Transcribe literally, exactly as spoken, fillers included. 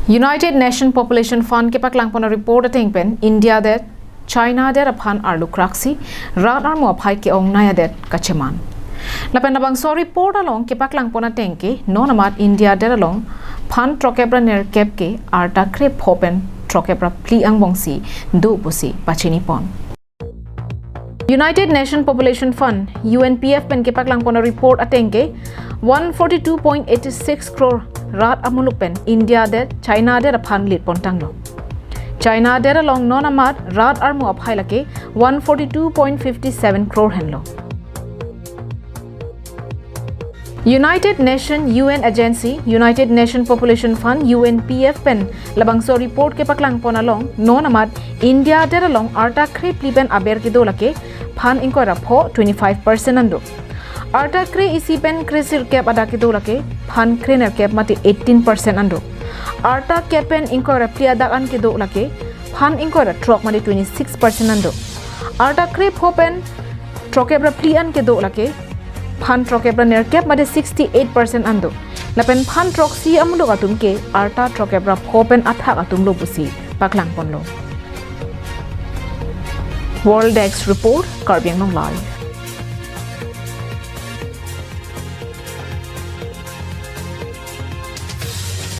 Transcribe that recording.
United Nation Population Fund kepaklangpon a-report ateng pen India adet China adet aphan arlu kraksi, rat armu aphai ke-ongnei adet kacheman. Lapen labangso report along kepaklangpon ateng ke non amat India adet along phan throkkep ra nerkep ke arta krepho pen throkkep ra phli angbongsi do pusi pachinipon. United Nation Population Fund, U N P F pen kepaklangpon a-report ateng ke one forty two point eight six crore rat amuluk pen India adet China adet aphan litpon tanglo. China adet along non amat rat armu aphai lake one forty two point five seven crore henlo. United Nation U N Agency, United Nation Population Fund, U N P F pen labangso report kepaklangpon along non amat India adet along arta krephli pen aber kedo lake phan ingkoi ra pho, twenty five percent an do. Arta kre-isi pen kresirkep adak kedo lake phan krenerkep mate eighteen percent an do. Arta kep pen ingkoi ra phli adak an kedo lake phan ingkoi ra throk mate twenty six percent an do. Arta krepho pen throkkep ra phli an kedo lake phan throkkep ra nerkep mate sixty eight percent an do. Lapen phan throksi amuluk atum ke arta throkkep ra pho pen athak atum lo pusi paklangponlo. World Desk Report, Karbi Anglong Live.